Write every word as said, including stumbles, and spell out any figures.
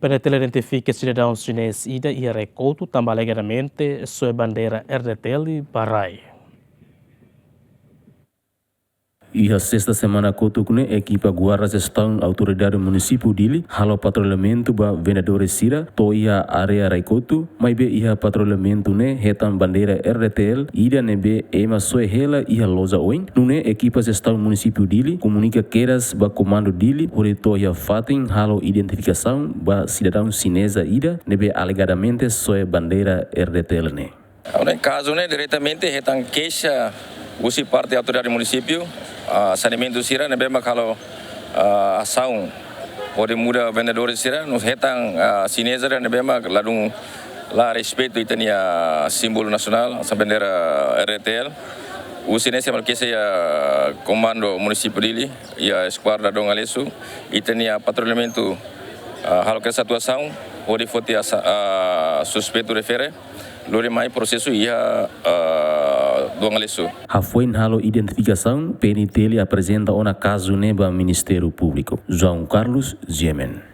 PNTL identifika sidadaun xinés ida iha Rai-Kotu tanba alegadamente soe bandeira R D T L ba rai. Iha sesta semana kotuk ne'e, ekipa guarda jestaun Autoridade Munisípiu Dili halo patrullamentu ba vendedores sira to'o iha área Rai-Kotu, maibé iha patrullamentu ne'e hetan bandeira R D T L ida ne'ebé ema soe hela iha loja oin. Nune'e ekipa jestaun Munisípiu Dili komunika kedas ba Komandu Dili hodi to'o iha fatin halo identifikasaun ba sidadaun xineza ida ne'ebé alegadamente soe bandeira R D T L ne'e. Agora, kazu ne'e diretamente hetan keixa husi parte autoridade munisípiu, ah, saneamentu sira ne'ebé mak halo, ah, asaun hodi muda vendedores sira, no hetan, ah, xineza ne'ebé mak ladún la respeitu ita-nia símbolu nasionál, hanesan bandeira R D T L. Husi ne'e sei mai keixa iha Komandu Munisípiu Dili, iha Eskuadra Dom Aleixo, ita-nia patrullamentu, ah, halo kedas atuasaun hodi foti asa-, ah, suspeitu refere, lori mai prosesu iha, ah, Dom Aleixo. Hafoin halo identifikasaun, PNTL aprezenta ona kazu ne'e ba Ministériu Públiku. João Carlos, G M N.